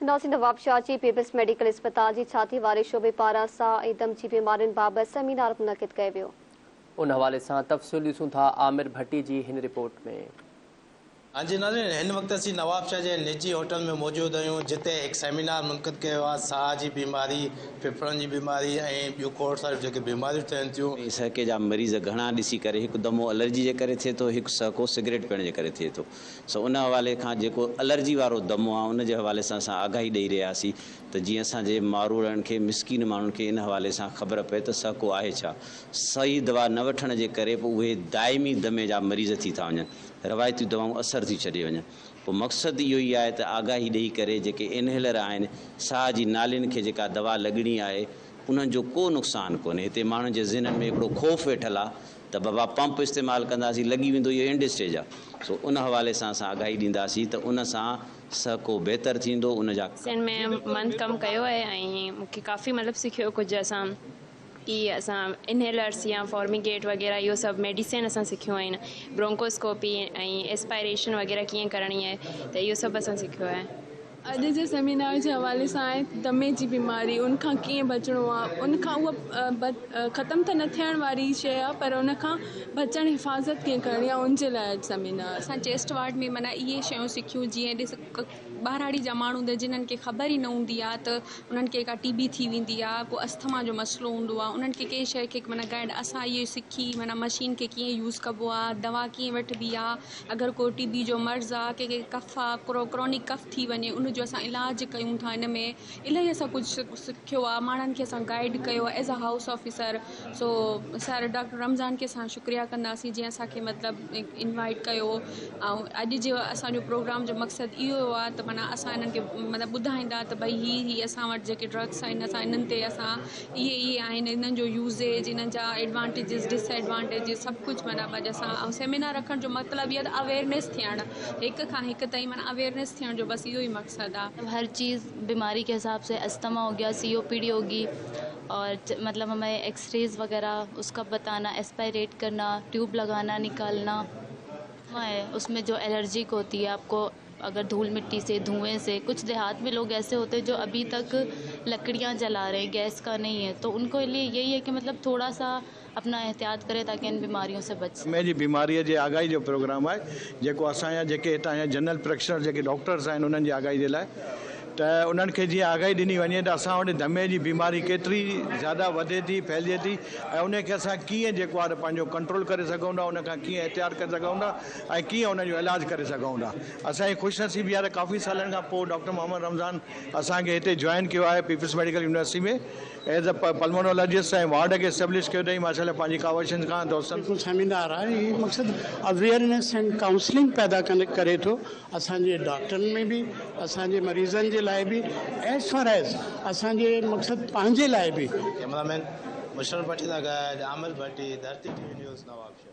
ناظرين نوابشاهه جي peoples medical اسپتال جي ڇاتي واري شعبي پاران ساهه ۽ دم جي بيمارين بابت سيمينار منعقد ڪيو ويو. ان حوالي سان تفصيل ڏسون ٿا عامر ڀٽي جي هن رپورٽ ۾. هان جي ناظرين هن وقت اسين نوابشاهه جي نجي هوٽل ۾ موجود آهيون جتي هڪ سيمينار منعقد ڪيو ويو آهي ساهه جي بيماري، ڦڦڙن جي بيماري ۽ ٻيون کوڙ ساريون جيڪي بيماريون ٿين ٿيون. سهڪي جا مريض گهڻا ڏسي ڪري هڪ دمو الرجي جي ڪري ٿئي ٿو هڪ سهڪو سگريٽ پيئڻ جي ڪري ٿئي ٿو. سو ان حوالي کان جيڪو الرجي وارو دمو آ ان جي حوالي سان اسان آگاهي ڏئي رهياسين ته جيئن اسان جي ماروئڙن کي مسڪين ماڻهن کي ان حوالي سان خبر پئي ته سهڪو آهي ڇا؟ صحيح دوا نه وٺڻ جي ڪري پوء اهي دائمي دمي جا مريض ٿي ٿا وڃن روايتيون دوائون اثر ٿيون ڇڏي وڃن پوء مقصد اهو ئي آهي ته آگاهي ڏئي ڪري جيڪي انهيلر آهن ساهه جي نالين کي جيڪا دوا لڳڻي آهي انهن جو ڪو نقصان ڪونهي هتي ماڻهن جي ذهنن ۾ هڪڙو خوف ويٺل آ ته بابا پمپ استعمال ڪنداسين لڳي ويندو اهو اينڊ اسٽيج آ سو ان حوالي سان اسان آگاهي ڏينداسين ته ان سان سهڪو بهتر ٿيندو ان جا. سين ۾ منٿ ڪم ڪيو آهي ۽ مون کي ڪافي مطلب سکيو ڪجهه اسان ڪي اسان انهيلرس يا فارميگيٽ وغيره اهو سڀ ميڊيسين اسان سکيو آهن برونڪوسڪوپي ۽ ايسپائريشن وغيره ڪيئن ڪرڻي آهي ته اهو سڀ اسان سکيو آهي. اڄ جي سيمينار جي حوالي سان آهي دمي جي بيماري ان کان ڪيئن بچڻو آهي ان کان اها ختم ته نه ٿيڻ واري شيء آهي پر ان کان بچڻ حفاظت ڪيئن ڪرڻي آهي ان جي لاء اڄ سيمينار. اسان چيسٽ وارڊ ۾ معنيٰ اهي شيون سکيون جيئن ڏس ٻهراڙي جا ماڻهو ته جنھن کي خبر ئي نه هوندي آهي ته انهن کي ڪا ٽي بي ٿي ويندي آهي ڪو اسٿما جو مسئلو هوندو آهي انهن کي ڪنهن شيء کي معنيٰ گائيڊ اسان اهي سکي معنيٰ مشين کي ڪيئن يوز ڪبو آهي دوا ڪيئن وٺبي آهي اگر ڪو ٽي بي جو مرض آ ڪنهن کي ڪف آ ڪرونڪ ڪف ٿي وڃي ان جو اسان علاج ڪيون ٿا ان ۾ الاهي اسان ڪجهه سکيو آ ماڻهن کي اسان گائيڊ ڪيو آ as a house officer so sir doctor Ramzan کي اسان شڪريا ڪنداسين جنهن اسان کي مطلب انوائيٽ ڪيو ۽ اڄ جو اسان جو پروگرام جو مقصد اهو آ ته معنيٰ اسان انهن کي مطلب ٻڌائيندا ته ڀئي هي هي اسان وٽ جيڪي ڊرگس آهن اسان انهن تي اسان اهي اهي آهن انهن جو يوزيج انهن جا ايڊوانٽيجز ڊس ايڊوانٽيجز سڀ ڪجهه معنيٰ اڄ اسان ۽ سيمينار رکڻ جو مطلب اهو آهي ته اويئرنيس ٿيڻ هڪ کان هڪ تائين معنيٰ اويئرنيس ٿيڻ جو بس اهو ئي مقصد آهي. هر چيز بيماري ڪي حساب سي استما هو گيا سي او پي ڊي هوگي اور مطلب همي ايڪسريز وغيره اس ڪا بتانا ايسپائريٽ ڪرنا ٽيوب لگانا نڪالنا اس مين جو الرجيڪ هوتي هي آپ ڪو اگر ڌول مٽي سي ڌوئين سي ڪجهه ديهات ۾ لوگ ايسي هوتي جو اڀي تڪ لڪڙيان جلا رهي هين گيس ڪا نهين هي تو انڪو ليي يهي هي ڪي مطلب ٿوڙا سا اپنا احتياط ڪري تاڪي ان بيماريون سي بچ دمي جي بيماريء جي آگاهي جو پروگرام آهي جيڪو اسان جا جيڪي هتان جا جنرل پريڪشنر جيڪي ڊاڪٽرس آهن انهن جي آگاهي جي لاء ته انهن کي جيئن آگاهي ڏني وڃي ته اسان وٽ دمي جي بيماري ڪيتري زياده وڌي ٿي ڦهلجي ٿي ۽ ان کي اسان ڪيئن جيڪو آهي ته پنهنجو ڪنٽرول ڪري سگهون ٿا ان کان ڪيئن احتياط ڪري سگهون ٿا ۽ ڪيئن ان جو علاج ڪري سگهون ٿا. اسان جي خوش نصيبي آهي ته ڪافي سالن کان پوء ڊاڪٽر محمد رمضان اسان کي هتي جوائن ڪيو آهي peoples medical university ۾ as a pulmonologist ۽ ward کي اسٽيبلش ڪيو اٿئي ماشاء الله پنهنجي ڪاوشن کان دوستن جيڪو سيمينار آهي هي مقصد اويئرنيس اينڊ ڪائونسلنگ پيدا ڪري ٿو اسان جي ڊاڪٽرن ۾ به اسان جي مريضن جي لاء به ايز فار ايز اسان جي مقصد پنهنجي لاء به. ڪئميرا مين مشرف ڀٽي سان گڏ Amir Bhatti, Dharti T V news, Nawabshah.